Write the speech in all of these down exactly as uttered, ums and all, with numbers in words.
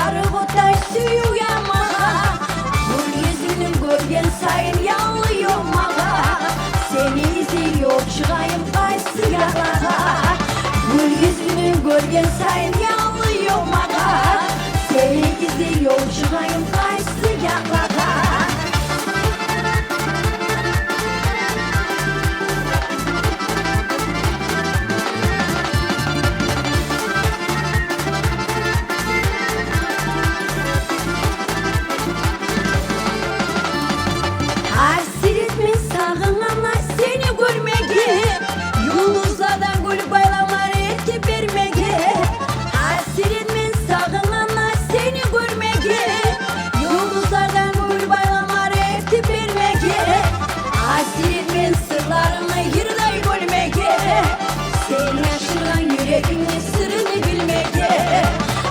Арыгъотай сююв ямагъа, гюл юзюнгню гёрген сайын яллы ёмагъа. Сени излей ёл чыгъайым къайсы якълагъа? Гюл юзюнгню гёрген сайын яллы ёмагъа. Сени излей ёл чыгъайым къайсы якълагъа? Гьасиретмен сагъынаман сени гёрмеге, юлдузлардан гюл байламлар этип бермеге. Гьасиретмен сагъынаман сени гёрмеге, юлдузлардан гюл байламлар этип бермеге. Гьасиретмен сырларынгны йырдай бёлмеге, сен яшыргъан юрегингни сырын билмеге.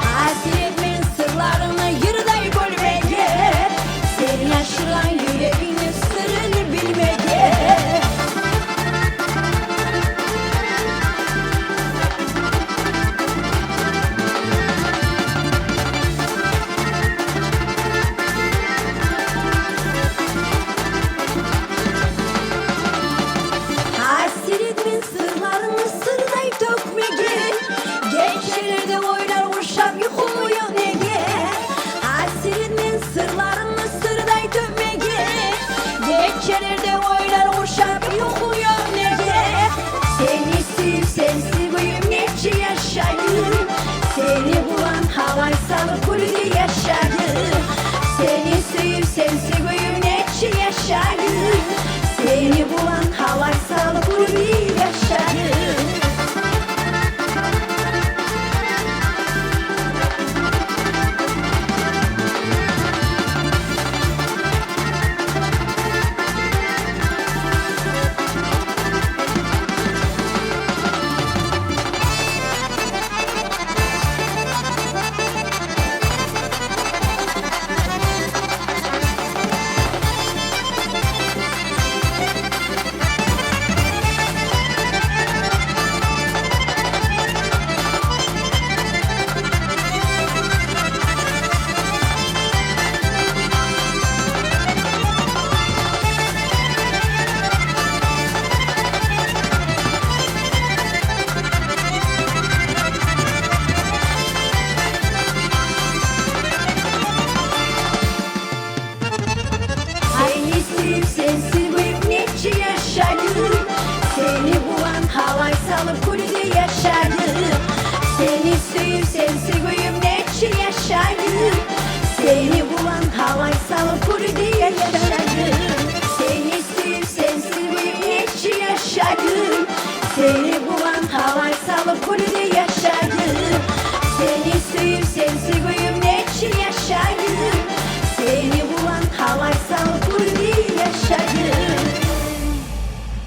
Гьасиретмен сырларынгны йырдай бёлмеге, сен яшыргъан юрегингни сырын билмеге. Гьасиретмен сырларынгны сырдай тёкмеге, гечелерде ойлар къуршап юхум ёкъ неге? Гьасиретмен сырларынгны сырдай тёкмеге, гечелерде ойлар къуршап юхум ёкъ неге? Сени сююп, сенсиз гюйюп нече яшайым? Сени булан гьавай салып гюлге